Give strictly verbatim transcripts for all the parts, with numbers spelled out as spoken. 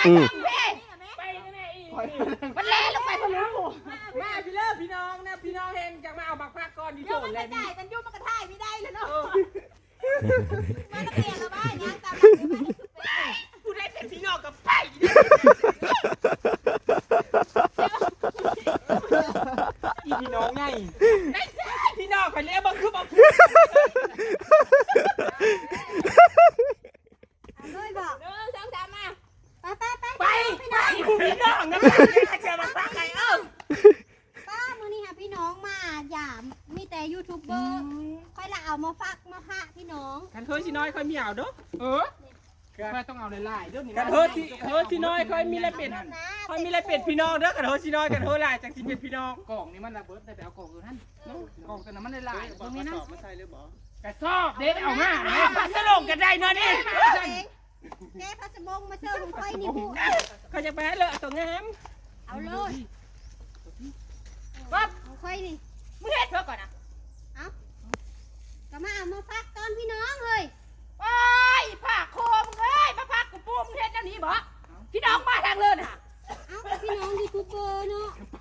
อืม ไปแน่ๆอีก มันแล่นลงไปพะลุ มาพี่เลิกพี่น้องนะพี่น้องเฮงจังมาเอาบักพักก่อนที่ เดี๋ยว โส มัน นเล กระ ยนี่ จายกันอยู่มันกระถ่ายไม่ได้แล้วเนาะ มันเปลี่ยนแล้วบ้างยังตามหลังเดี๋ยวมัน ผู้ได้เป็นพี่น้องกับไปอีพี่น้องไงได้สิพี่น้องคนนี้บังคือบังคือ เอาเลยบอก หนึ่งสองสามมา ไปไปไป ไปไปผู้พี่น้องนะจะมาพักไงเออ ป้ามื้อนี้ค่ะพี่น้องมายามมีแต่ยูทูบเบอร์ค่อยละเอามาฝากมาพระพี่น้อง กันเฮ้ยสิน้อยค่อยมีเอาเด้อเออ ก็ต้องเอาหลายๆเดี๋ยวนี้ กันเฮ้ยสิเฮ้ยสิน้อยค่อยมีอะไรเป็นค่อยมีอะไรเป็นพี่น้องเด้อกันเฮ้ยสิน้อยกันเฮ้ยหลายจังสิเป็นพี่น้อง กล่องนี่มันระเบิดได้ไปเอากล่องอื่นนั่นกล่องตัวนั้นมันหลายๆตรงนี้นะ มาใส่หรือบ่ กระสอบเด็ดเอามา มาสลงกันได้เนาะนี่ แกพัสบงมาเสิร์ฟของค่อยนี่บุ เขาจะไปให้เลอะตัวงาม เอาเลยปั๊บของค่อยนี่ มึงเฮ็ดเพื่อก่อนนะ เอาก็มาเอามาฝากตอนพี่น้องเลย โอ้ยผักโคมเอ้ยมาพักกูปูมึงเฮ็ดแนวนี้บ่พี่น้องมาทางเลินค่ะ เอาพี่น้องยูทูบเบอร์เนาะ ไป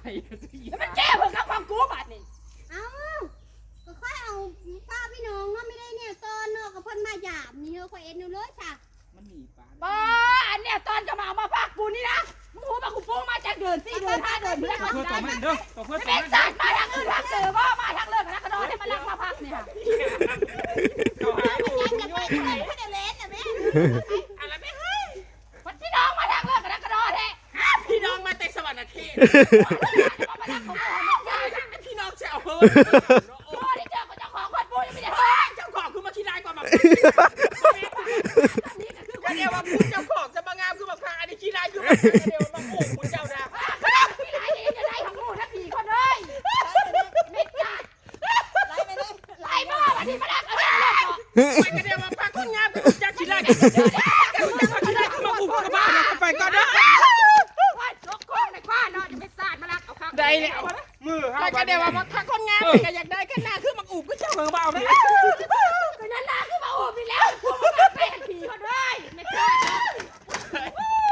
แล้วมันแก้เพิ่งกับของกูบาดนี่ เอาก็ค่อยเอาฝากพี่น้องเนาะไม่ได้เนี่ยตอนเนาะก็เพิ่นมายามนี่เฮอค่อยเอ็นดูเลยค่ะ มันหนีปลา บ่อันเนี้ยตอนจะมาเอามาพักกูนี่นะมึงรู้มากูปูมาจากเดือนสี่เดือนห้าเดือนมึงได้ ตัวเพื่อนตัวมันเด้อตัวเพื่อนตัว เป็น มัน สัตว์มาทางอื่นทางเดิมบ่มาทางเลินนะกระโดดให้มาลักมาพักเนี่ยค่ะ เขาหาหมูอยู่ไหน ไม่ได้เล่นนะแม่ อะไรไม่ให้มันพี่น้องมาทางเลินกันนะกระโดดแท้พี่น้องมาแต่สวรรค์เขต พี่น้องจะเอาเฮ้ย โอ้ยเจ้าก็เจ้าของคนพูดยังไม่ได้ เจ้าของคือมาขี้ร้ายกว่าหมา นี่ก็คือ ก็เรียกว่าพูดเจ้าของจะมางามคือหมาพระอันนี้ขี้ร้ายคือหมาพระเรียกว่ามาโอ้คุณเจ้านะ ไม่ได้เองจะได้ของหมู่นะผีคนเลยไม่จัดไล่ไปเลย ไล่มาวันนี้มาดักเอาเรื่องเลย ไปกระเดียวมาพักคนงามกับจักขี้ไล่กับจักขี้ไล่มาอุ้มกับบ้านไปก่อนเด้อ ว่าจกกล้องในบ้านเนาะจะไปสาดมาลักเอาข้าง ได้แล้วมือ ใคร เฮา ก็ได้ว่ามา